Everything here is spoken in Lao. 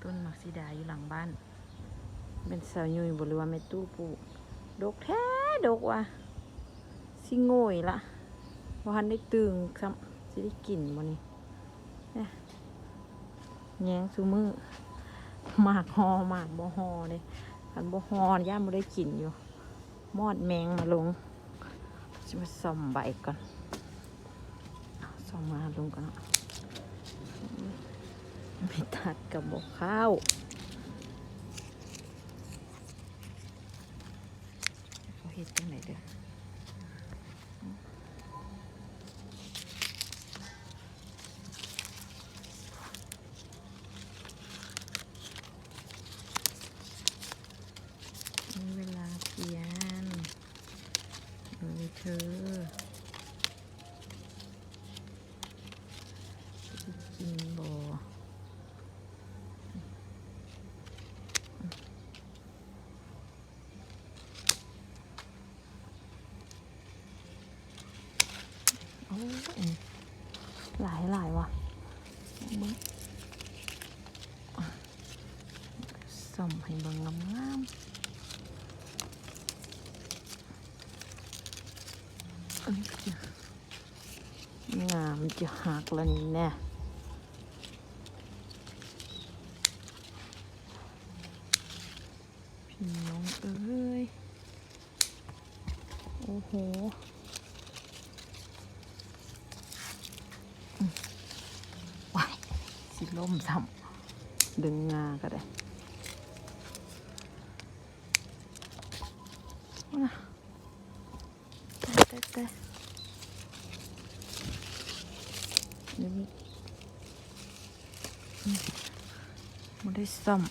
ຕົ້ນໝາກສີດາຢູ່ຫຼັງບ້ານ ແມ່ນສາວຍຸ້ຍບໍ່ ຫຼືວ່າແມ່ຕູ້ປູກ? ດົກແທ້ດົກວ່າ ຊິໂງ່ຍລະ ບໍ່ທັນໄດ້ຕຶງຊ້ຳ ຊິໄດ້ກິນບໍ່ນີ້ ແຍງຊຸມື້ ໝາກຫໍ່ໝາກບໍ່ຫໍ່ເດ້ ຄັນບໍ່ຫໍ່ຢ້ານບໍ່ໄດ້ກິນຢູ່. ມອດແມງມາລົງ ຊິມາສ່ອມໃບກ່ອນ ສ່ອມມາລົງກ່ອນເນາະ ໄມ້ຕັດກະບໍ່ເຂົ້າ ເຂົາເຮັດຈັ່ງໃດເດີ້. ມີເວລາປ່ຽນ ເອີ ເທີ ກິນບໍ່? ໂອ້ຍ ຫຼາຍໆ ຫວະ ເບິ່ງ ສ່ອມໃຫ້ເບິ່ງງາມໆ ອັນນີ້ກໍຈະງາມ ຈະຫັກແລ້ວນີ້ແນ່ ພີ່ນ້ອງເອີຍ. ໂອ້ໂຫ ອືມ ວ້າຍ ຊິລົ້ມຊ້ຳ ດຶງງາກໍໄດ້ ນະ ແຕ່ ແຕ່ ແຕ່ ດຽວນີ້ ອືມ ບໍ່ໄດ້ຊ້ຳ.